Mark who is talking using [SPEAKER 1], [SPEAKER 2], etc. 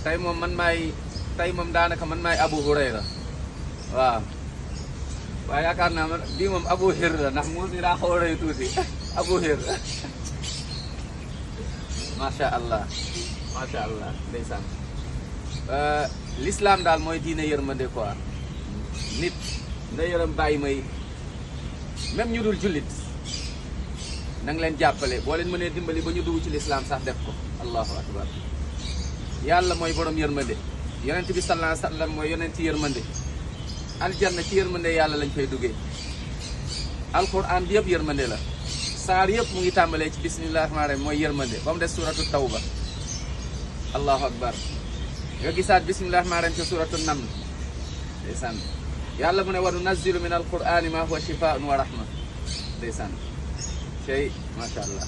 [SPEAKER 1] tey moom man maay tey moom daanaka man maay Abu Hurayra waaw waaye yaakaar naa bii moom Abu Hir la ndax muus mi daa xaw a rëy tuuti Abu Hir macha allah ndeysaan l'islam daal mooy diine yërmande quoi nit nga yërëm bàyyi may même ñu dul jullit na nga leen jàppale boo leen mënee dimbali ba ñu dugg ci l'islam sax def ko allahu akbar yàlla mooy borom yërmande yonent bi sallallahu alayhi wa sallam mooy yonent ci yërmande aljanna ci yërmande yàlla lañ fay duggee alquran bi yëpp yërmande la saar yëpp mu ngi tàmbalee ci bismillahi rahmaani rahim mooy yërmande ba mu des suratu tawba allahu akbar nga gisaat bismillahi rahmaani rahim ci suratu naml ndeysaan yàlla mu ne wa nunazzilu min alqurani ma huwa shifaa'un wa rahma ndeysaan cey macha allah